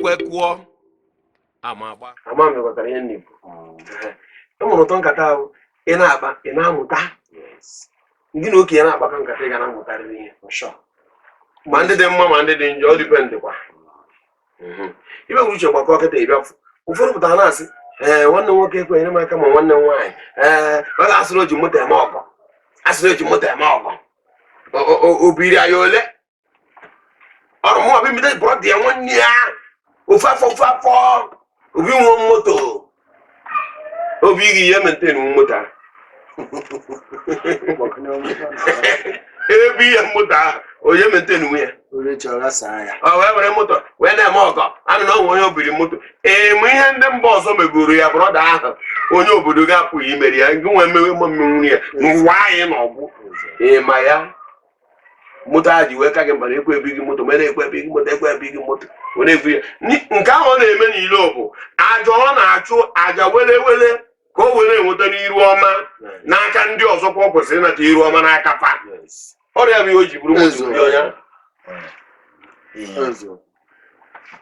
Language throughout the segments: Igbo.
Ekwe kụọ, ama agba. Ama m ghọtara ihe m na-ekwu. E nwere ụtọ nkata ahụ ị na-akpa, ị na-amụta. Ndị na okenye na-akpakọ nkata, ị ga na-amụtarịrị ihe, ma ndị dị mma ma ndị dị njọ. Ọ dependịkwa ibe nwere uche gbakọ kịta. Ịbịa fụ ụfọdụ pụtara na-asị, "Ee, nwanne m nwoke ekwenyere m aka," ma nwanne m nwaanyị, ee, ọ ga-asịrị o ji moto eme ọgọ, asịrị o ji moto eme ọgọ. O biri ya ole ọrụ mụ ọbịa bido brother ya, nwanne ya, ofu afọ, ofu afọ, obi nwe moto, obi gị ihe maintain moto ahụ, ebe ihe moto ahụ onye maintain nwe ya. Ọ wee were moto wee na-eme ọgọ anụ na onwe onye obiri moto. Ee, ma ihe ndị mba ọzọ megoro ya, brother ahụ, onye obodo gị apụghị imeri ya. Gị nwee mmewe mmenwuru ya n'ụwa anyị na ọgwụ. Ee, ma ya moto ahụ ji wee ka gị mba na ekwe ebi gị moto, ma na-ekwe ebi gị moto, ekwe ebi gị moto, ọ na-ebu ya. Nke ahụ ọ na-eme n'ilo bụ aja ọ na-achụ, aja wele wele ka o were enweta n'iru ọma n'aka ndị ọzọ kwa. Ọ kwesịrị ịnata iru ọma n'aka fa. Ọrịa bụ ihe o ji bụrụ moto biri onye ahụ.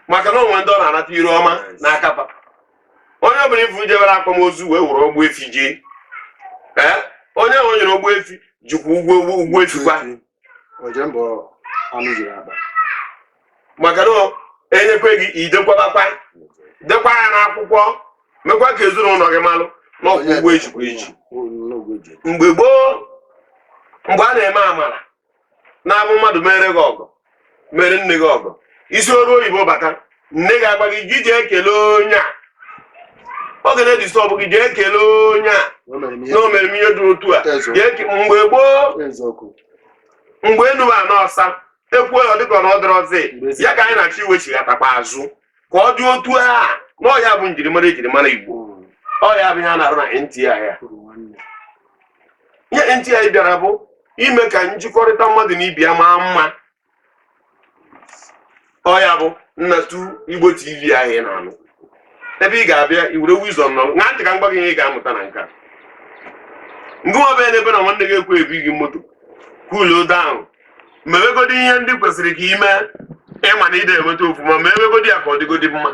Maka na onwe ndị ọ na-anata iru ọma n'aka fa. Onye ọbụla ifu jebere akwamozu wee were ogbu efi jee, ee, onye ahụ o nyere ogbu efi jikwa ụgwọ ụgwọ efi kwa. Maka na enyekwe gị, idekwabakwa, dekwa ya n'akwụkwọ, mekwa ka ezinụlọ gị malụ na ọkwụ ụgwọ ejikwa eji. Mgbe gboo, mgbe a na-eme amara na-abụ mmadụ mere gị ọgọ, mere nne gị ọgọ, isi ọrụ oyibo bata, nne gị agwa gị, "Gị jee kelee onye a." Oge na-edisturb gị, "Jee kelee onye a na o mere m ihe dị otu a." Mgbe gboo, mgbe enu bụ anọ ọsa ekwuo ya, dịka ọ na ọ dịrọzi ya ka anyị na-achọ iwechighatakwa azụ ka ọ dị otu a. Na ọ ya bụ njirimara ejirimara Igbo. Ọ ya bụ ihe a na-arụ na NTI ya. Ihe NTI bịara bụ ime ka njikọrịta mmadụ na ibe ya maa mma. Ọ ya bụ Nnatu Igbo TV ahụ ị na-anụ, ebe ị ga-abịa iwere wisdom nọ ṅaa ntị ka m gwa gị ihe ị ga-amụta na nke a. Ngị nwa bịa n'ebe na nwanne gị ekwe ebi gị moto, cool down, mewegodi ihe ndị kwesịrị ka ime. Ịma na ide enweta ofuma, ma ewegodi ya ka ọ dịgodi mma,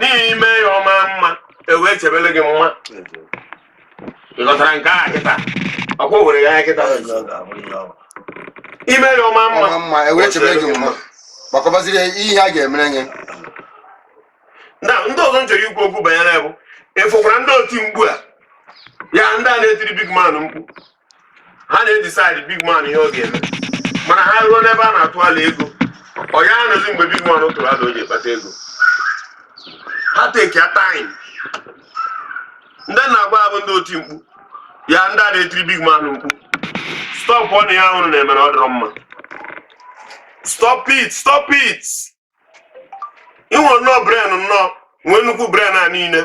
n'ihi ime ya ọma mma, ewee chebere gị mma. Ị ghọtara nke a kịta? Ọkwa were ya anya kịta, ime ya ọma mma. Ọma mma, ewere chebere gị mma, gbakọbaziri ihe a ga-emere gị. Na ndị ọzọ m chọrọ ikwu okwu banyere bụ ịfụkwara ndị oti mkpu a, ya ndị a na-etiri big man mkpu. Ha na-edecide big man ihe ọ ga-eme, mana ha ruo n'ebe a na-atụ ala ego, ọ ya anọzi. Mgbe big man tụrụ ala o ji ekpata ego, ha take ya time. Ndị na-agba bụ ndị oti mkpu, ya ndị a na-etiri big man mkpu, stop ọ na ya ahụrụ na-eme na ọ dịrọ mma. Stop it, stop it. Ị nwere nnọọ brain, nnọọ nwee nnukwu brain a niile,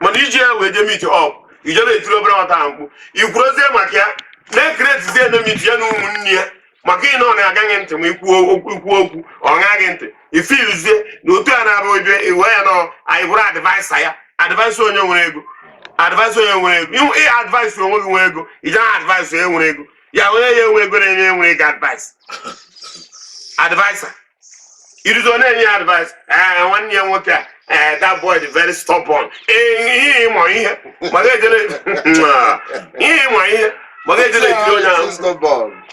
mana iji ya wee jee meet up, ije na-etiri obere nwata ahụ mkpu, ikwurozie maka ya na-ecreatezie enmity ya na ụmụnne ya, maka ị na ọ na-agaghị ntị. Ma ikwuo okwu, ikwuo okwu, ọ ṅaghị ntị, ifeeluzie na otu a na-abụ ibe iwe ya nọ. Anyị bụrụ adviser ya, adviser onye nwere ego, adviser onye nwere ego. Ị advice onwe gị nwee ego, ije na advice onye nwere ego ya, onye ya enwe ego na-enye nwere ego advice. Adviser iruzo na-enye ya advice, ee, nwanne ya nwoke a, ee, that boy is very stubborn. Ee, ihe ịmụ ihe maka ejele, ihe ịmụ ihe maka ejele etiri onye ahụ. Stubborn.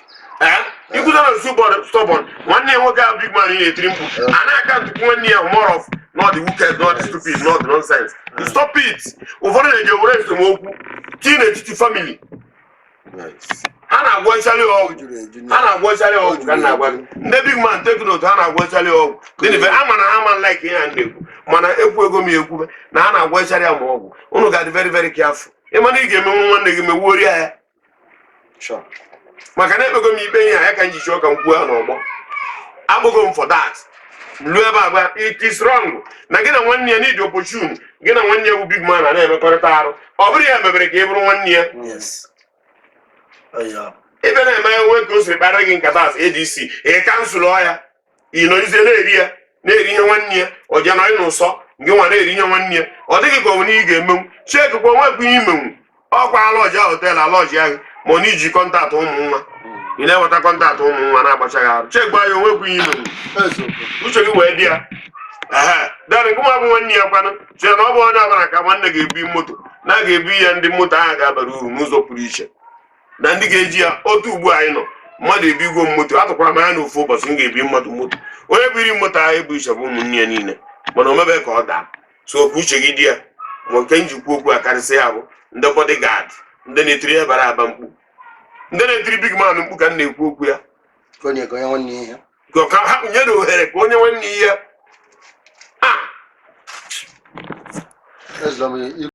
Ee, ikwuzo na stubborn, stubborn nwanne ya nwoke ahụ big man na-etiri mkpu a na-aka ntụkwu nwanne ya more of not the wicked, not the stupid, not the nonsense. Stop it. Ụfọdụ na-eji ewere esemokwu tii n'etiti family. Ha na-agwọchali ọgwụ. Juru eju. Ha na-agwọchali ọgwụ ka m na-agwa gị. Ndị big man, take note, ha na-agwọchali ọgwụ. Gịnị fe ama na ha ma like ihe a na-ekwu, mana ekwu ego m ya ekwube na ha na-agwọchali ya ma ọgwụ. Unu ga-adị very very careful. Ịma na ị ga-emenwu nwanne gị, mewuori ya. Maka na ekpego m ikpe ihe a ya ka m ji chọọ ka m kwuo ya n'ọgbọ. Agbụgo m for that ruo ebe a gwa it is wrong na gị na nwanne ya need opportune, gị na nwanne ya bụ big man na na-emekọrịta arụ. Ọ bụrụ ya mebere ka ị bụrụ nwanne ya. Yes. Ebe na-eme nwe ka o siri kpara gị nkata as ADC, ị cancel ya, ị nọgizie na-eri ya, na-eri ihe nwanne ya. Ọ je nọrị n'ụsọ gị nwa na-eri ihe nwanne ya. Ọ dịghị ka ọ bụ na ị ga-emenwu chekwa nwekwa ihe imenwu. Ọkwa alọji hotel alọji ahụ, ma ọ na iji contact ụmụ nwa, ị na-eweta contact ụmụ nwa na-agbachaghị arụ. Chekwa ya, onwekwa ihe imenwu. Eziokwu. Uche gị wee dị ya. Ehe, then gụnwa bụ nwanne ya kwanụ chere na ọ bụ onye ọbụla ka nwanne ga-ebi moto na a ga-ebu ya, ndị moto ahụ ga-abara uru n'ụzọ pụrụ iche na ndị ga-eji ya. Otu ugbu anyị nọ, mmadụ ebigwo m moto, atụkwara m anya na ofu ụbọchị m ga-ebi mmadụ moto. Onye biri moto ahụ ebu iche bụ ụmụnne ya niile, mana o mebe ka ọ daa. So okwu uche gị dị ya. Ma nke njikwa okwu a karịsịa ya bụ ndị bodyguard, ndị na-etiri ya bara aba mkpu, ndị na-etiri big man mkpu ka m na-ekwu okwu ya. Ka onye nwanne ihe. Ka ha nyere ohere ka onye nwanne ya a Ezula m.